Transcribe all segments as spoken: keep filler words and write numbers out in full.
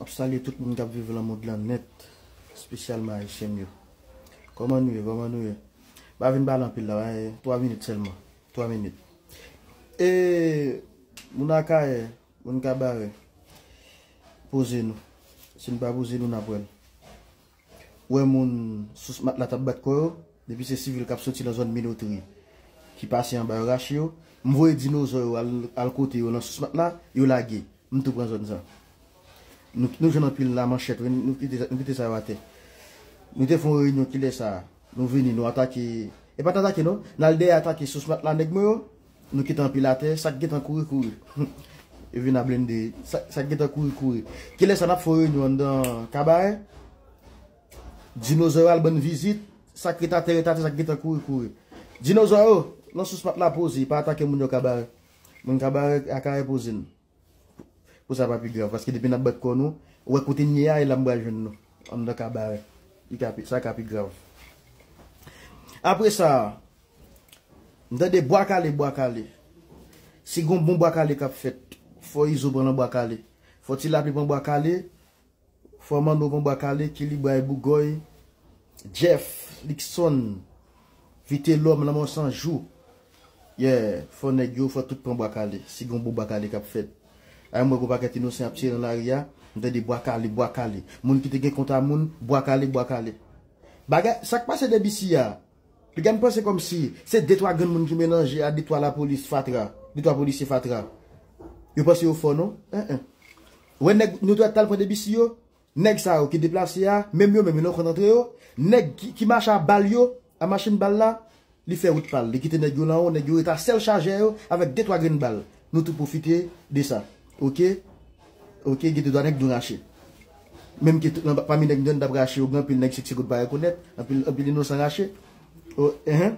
Ap salye tout moun k ap viv nan mond lan nèt, espesyalman Ayisyen m yo. Kòman nou ye? Kòman nou ye? Pa vin pale anpil la, twa minit sèlman. Twa minit. E, moun Akayè, moun Kabarè, poze nou. Si n pa poze nou, n ap wè l. Ou wè moun sou smat la t ap bat kò yo, depi se sivil k ap soti nan zòn Minotri, ki pase anba yo rache yo, m voye dinozò yo al, al kote yo nan sou smat la, yo lage. M tou pran zòn sa. Nou, nou jwenn anpil la manchèt, wi, nou kite, nou kite sa yo atè. Nou te fè yon reyinyon kilè sa a. Nou vini, nou atake. E pa t atake non. N al dèyè atake sou smat la nèg mwen yo. Nou kite anpil atè, sa k gentan kouri, kouri. Yo vin a blende. Sa, sa k gentan kouri, kouri. Kilè sa n ap fè yon reyinyon anndan Kabarè? Dinozò yo al ban n vizit. Sa k ret atè, ret atè, sa k gentan kouri, kouri. Dinozò yo, nan sou smat la poze, pa atake moun yo Kabarè. Moun Kabarè, Akayè poze n. Pou sa pa pi grav, paske depi n ap bat kò nou, ou wè kote n ye a, e la m pral jwenn nou. Anndan Kabarè. Li ka pi, sa ka pi grav. Apre sa, m tande bwa kale, bwa kale. Si gon bon bwa kale k ap fèt, fò Izo pran nan bwa kale. Fò Ti Lapli pran bwa kale. Fò Manno pran bwa kale, Kilibray, Bougòy, Jeff, Luckson, Vitelòm, Lanmò San Jou. Yeah, fò nèg yo, fò tout pran bwa kale. Si gon bon bwa kale k ap fèt. Ay, m wè gon pakèt inosan ap tire nan lari a, m tande bwa kale, bwa kale. Moun ki te gen kont a moun, bwa kale, bwa kale. Bagay, sa k pase Debisi a? Piga m panse kòmsi se de twa grenn moun ki melanje a de twa lapolis fatra, de twa polisye fatra. Yo panse yo fò non? En, en. Wè nèg nou dwat t al pran Debisi yo, nèg sa yo ki deplase a, menm yo menm yo nan kont antre yo, nèg ki, ki mache a bal yo, a machin bal la, li fè wout pa l, li kite nèg yo lan wo, nèg yo ret a sèl chajè yo avèk de twa grenn bal. Nou tou pwofite de sa. Oke? Oke, gen de twa nèg nou rache. Menm ke tout nan, pami nèg nou t ap rache yo, gen anpil nèg seksi kout pa rekonèt, anpil, anpil inosan rache. O, enhen.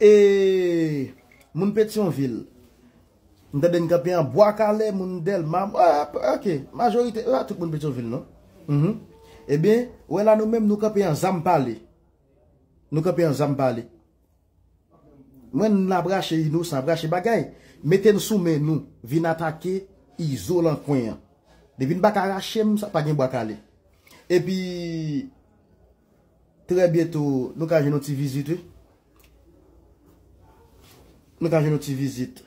E moun Petyonvil, m tande n kanpe an Bwa Kale, moun Dèlma, ah, oke, majorite, ah, tout moun Petyonvil, non? Mhm. Ebyen, wè la nou menm, nou kanpe an Zam Pale. Nou kanpe an Zam Pale. Mwen, n ap rache inosan, ap rache bagay. Mete n sou men nou, vin atake Izo lan kwen an. Depi n pa ka rache m, sa pa gen Bwa Kale. Epi, trè byento, nou ka jwenn yon ti vizit, wi. Nou ka jwenn yon ti vizit.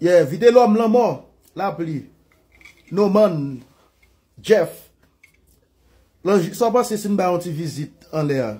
Yeah, Vitelòm, Lanmò, Lapli, Noman, Jeff. Lan, sa w panse si n bay yon ti vizit anlè a?